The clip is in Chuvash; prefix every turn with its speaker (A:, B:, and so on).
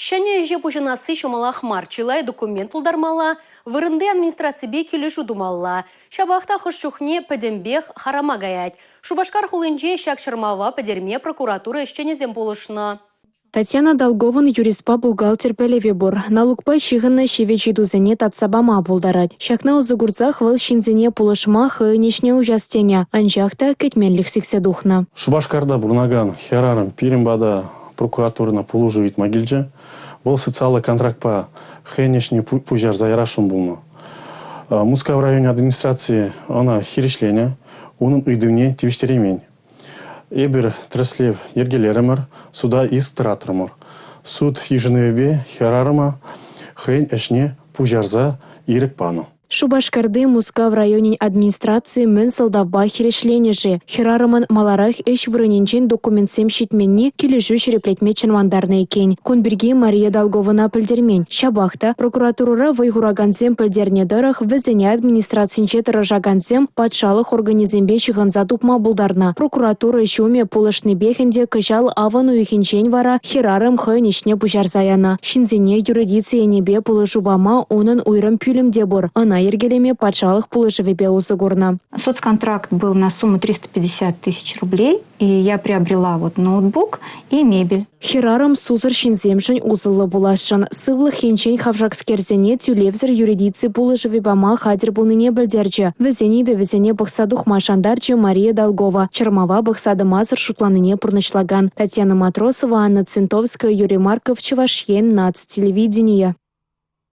A: Ҫӗнӗ ӗҫе пуҫӑнасси ҫӑмӑлах мар. Чылай документ тултармалла, вырӑнти администраципе килӗшӳ тумалла. Ҫапах та хӑш чухне пӗтӗмпех харама каять. Шупашкар хулинче ҫак чӑрмава пӗтерме прокуратура ӗҫченӗсем пулӑшнӑ.
B: Татьяна Долговӑн юристпа бухгалтер пӗлӗвӗ пур. Налукпа ҫыхӑннӑ ҫивӗч ыйтусене татса пама пултарать. Ҫакна усӑ курсах вӑл ҫынсене пулӑшма хӑйӗн ӗҫне уҫас тенӗ. Анчах та кӗтменлӗх сиксе тухнӑ.
C: Шупашкарта пурӑнакан хӗрарӑм пирӗн пата прокуратурӑна пулӑшу ыйтма килчӗ. Вӑл социаллӑ контрактпа хӑйӗн ӗҫне пуҫарса ярасшӑн пулнӑ. Мускав районӗн администрацийӗ ӑна хирӗҫленӗ, унӑн ыйтӑвне тивӗҫтереймен. Эпир тӗрӗслев йӗркелерӗмӗр, суда иск тӑратрӑмӑр. Суд йышӑнӑвӗпе хӗрарӑма хӑйӗн ӗҫне пуҫарса ирӗк панӑ.
B: Шупашкарти Мускав районӗн администрацийӗ мӗн сӑлтавпа хирӗҫленӗ-ши? Хӗрарӑмӑн маларах ӗҫ вырӑнӗнчен документсем ҫитменни килӗшӳ ҫирӗплетме чӑрмантарнӑ иккен. Кун пирки Мария Долговӑна пӗлтермен. Ҫапах та прокуратурӑра вӑй хуракансем пӗлтернӗ тӑрӑх, вӗсене администрацинче тӑрӑшакансем патшалӑх органӗсемпе ҫыхӑнса тупма пултарнӑ. Прокуратура ҫумӗ пулӑшнипех ӗнтӗ кӑҫал авӑн уйӑхӗнчен вара хӗрарӑм хӑйӗн ӗҫне пуҫарса янӑ. Ҫынсене юридици енӗпе пулӑшу пама унӑн уйрӑм пӳлӗм те пур. Ӑна йӗркелеме патшалӑх пулӑшӑвӗпе усӑ курнӑ.
D: Соцконтракт был на сумму 350 тысяч рублей, и я приобрела вот ноутбук и мебель.
B: Хӗрарӑм сусӑр ҫынсемшӗн усӑллӑ пуласшӑн. Сывлӑх енчен хавшакскерсене тӳлевсӗр юридици пулӑшӑвӗ пама хатӗр пулнине пӗлтерчӗ. Вӗсен ыйтӑвӗсене пӑхса тухма шантарчӗ Мария Долгова. Чӑрмава пӑхса тӑмасӑр шутланине пурнӑҫлакан Татьяна Матросова, Анна Цинтовская, Юрий Марков, Чӑваш Ен, наци телевиденийӗ.